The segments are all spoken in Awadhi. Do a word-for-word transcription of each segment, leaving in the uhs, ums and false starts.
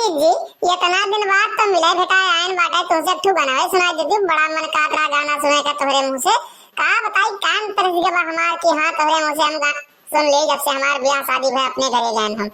जी, इतना दिन बाद तो मिले भेटाए आयन बाटे, तुमसे एक ठो गाना सुनाई देती, बड़ा मन कहत रहा गाना सुने का तोहरे मुँह से। का बताई, कान तरस गवा हमार कि हाँ, तोहरे मुँह से हम गाना सुन ली, जब से हमार ब्याह शादी भय अपने घरे गए हम।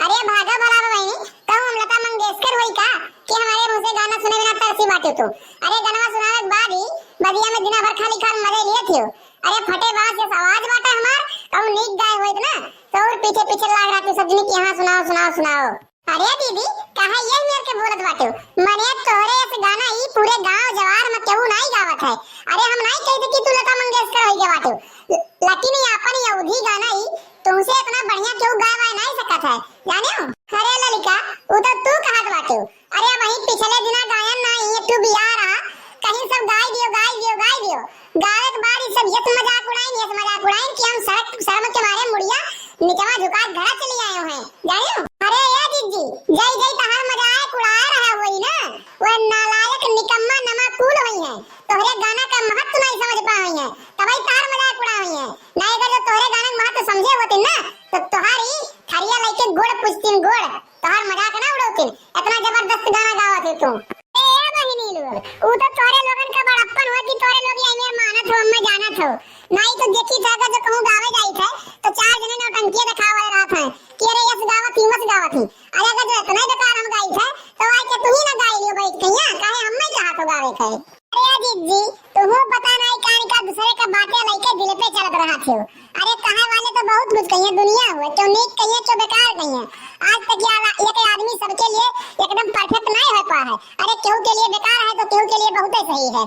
अरे भागा भला बा बहिनी, कहूँ हम लता मंगेशकर होई का कि हमारे मुँह से गाना सुने बिना तरसी बाटे तू। अरे गनवा सुनावे के बाद ही बदिया में दिना भर खाली खाल मजे लिए थियो। अरे फटे बाँस जैसा आवाज बाटे हमार, कहूँ नीक गाए होइत ना तो और पीछे पीछे लाग रहती सब जनी कि हाँ सुनाओ, सुनाओ, सुनाओ। अरे दीदी, काहे ये मेर के बोलत बाटे? मने तोहरे ऐसे गाना ई पूरे गांव जवार में केहू नाई गावत है। अरे हम नाई कहते कि तू लता मंगेशकर होई के बाटे, ल-, लेकिन ये अपन ये अवधी गाना ई तुमसे इतना बढ़िया केहू गाए वाए नाई सकत है, जाने हो? अरे ललिका, उ तो तू कहत बाटे। अरे वही पिछले दिना गायन नाई एक ठो बियाह रहा, कहीं सब गाई दियो, गाई दियो, गाई दियो। गावे के बाद ई सब यस मजाक उड़ाइन, यस मजाक उड़ाइन कि हम शर्म, शर्म के मारे मुड़िया निचवा झुका के घरा चली आए हैं, जानियो? अरे ए जिज्जी, जई जई तहार मजाक उड़ा रहा होई ना, वह नालायक निकम्मा नमाकूल होई हैं, तोहरे गाना का महत्व नहीं समझ पाई हैं, तबई तहार मजाक उड़ा होई हैं। नहीं अगर जो तोहरे गाना का महत्व समझे होती ना, तो तोहारी थरिया लेके गोड़ पूछतीन गोड़। तोहार मजाक ना उड़ौतिन, इतना जबरदस्त गाना गावत है तू। ए, ए बहिनी लोग, ऊ तो तोहरे लोगन का बड़प्पन हो कि तोहरे लोग ये मेर मानत हो, हमें जानत हो। नाई तो देखी था अगर जो कहूँ गावे जाई थे, तो चार जने नौटंकिया दिखावे रहत हैं कि अरे यस गावत ही, वस गावत ही। अरे अगर जो इतना ही बेकार हम गाई थे, तो आके तू ही ना गाई लियो बैठ के यहाँ, काहे हम नहीं चाहत हो गावे थे। अरे जिज्जी, तुहू पता नाई कान का दूसरे का बातें लइके दिल पे चलत रहत हो। अरे कहे वाले तो बहुत कुछ कहिए दुनिया हुए, क्यों नीक कहिए, क्यों बेकार कहिए। आज तक ये आला-, एक आदमी सबके लिए एकदम perfect नाई हो पा है। अरे केहू के लिए बेकार है तो केहू के लिए बहुते सही है।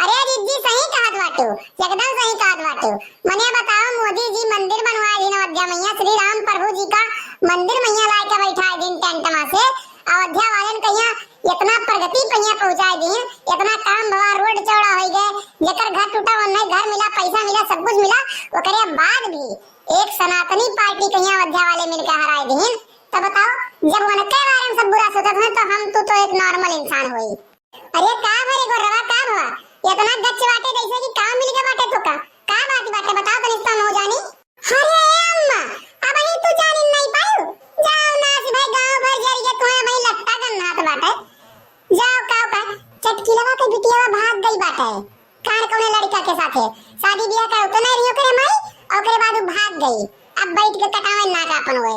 अरे जिज्जी सही कहत बाटू, एकदम सही कहत बाटू। मने बताओ मोदी जी मंदिर बनवाए दिन अयोध्या मैया श्री राम प्रभु जी का मंदिर मैया लाए के बैठाए दिन टेंट में से अयोध्या वाले ने कहिया इतना प्रगति पहिया पहुँचाए दिए, इतना काम भवा, रोड चौड़ा होइ गए, जेकर घर टूटा वो नहीं घर मिला, पैसा मिला, सब कुछ मिला, ओकरे बाद भी एक सनातनी पार्टी कहिया अयोध्या वाले मिलके हराए दिए। तो बताओ, जब उनके बारे में सब बुरा सोचत हैं तो हम तू तो एक normal इंसान होई। अरे का भरे गोरवा का भवा, इतना गच बाटे जैसे कि का मिल गया बाटे तो का, का बात बाटे बताओ तनी तो हम हो जानी। अरे अम्मा, अबहीं तू जानिन नहीं पायू? जाओ नाच भाई गाँव भर जर गए, तुम्हें वही लट्टा गन्नात बाटे। जाओ काव का, चटकिलवा के बिटियावा भाग गई बाटे। कार कौने लड़का के साथे? शादी ब्याह का तो नहीं रही ओकरे माई, ओकरे बाद उ भाग गई। अब बैठ के कटावे नाक आपन हुए।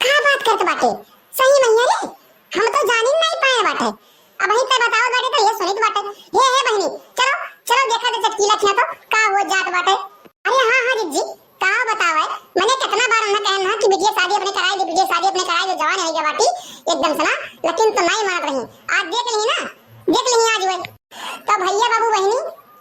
का बात करत बाटे? सही में रे? हम तो जानिन नहीं पाए बाटे। अबहीं ते बताओ बाटे तो ये सुनित बाटे। हे, हे बहिनी, चलो, चलो देखा तो चटकीला खिया तो का हो जात बाटे। अरे हाँ, हाँ जिज्जी, का बतावे, मने कितना बार उन्हें कहन ना कि बिटिया शादी अपने कराई दे, बिटिया शादी अपने कराई दे, जवान है गया बाटी एकदम से ना, लेकिन तो नहीं मानत रही। आज देख ली ना, देख ली आज हुए। तो भैया बाबू बहिनी,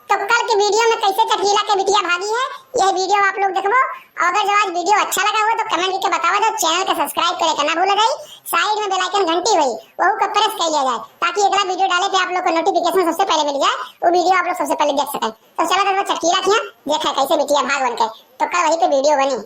तो कल के video में कैसे चटकीला के बिटिया भागी है, यह video आप लोग देखबो। और अगर जो आज video अच्छा लगा हो तो comment करके बतावा जाओ, channel के subscribe करे के ना भूल जाई, side में bell icon घंटी हुई, वहू का press कर लिया जाए, ताकि अगला video डाले पे आप लोग को notification सबसे पहले मिल जाए, वो video आप लोग सबसे पहले देख सकें। तो चलो दोस्तों, चटकीला खिया देखा कैसे बिटिया भाग बन के, तो कल वही पे video बनी।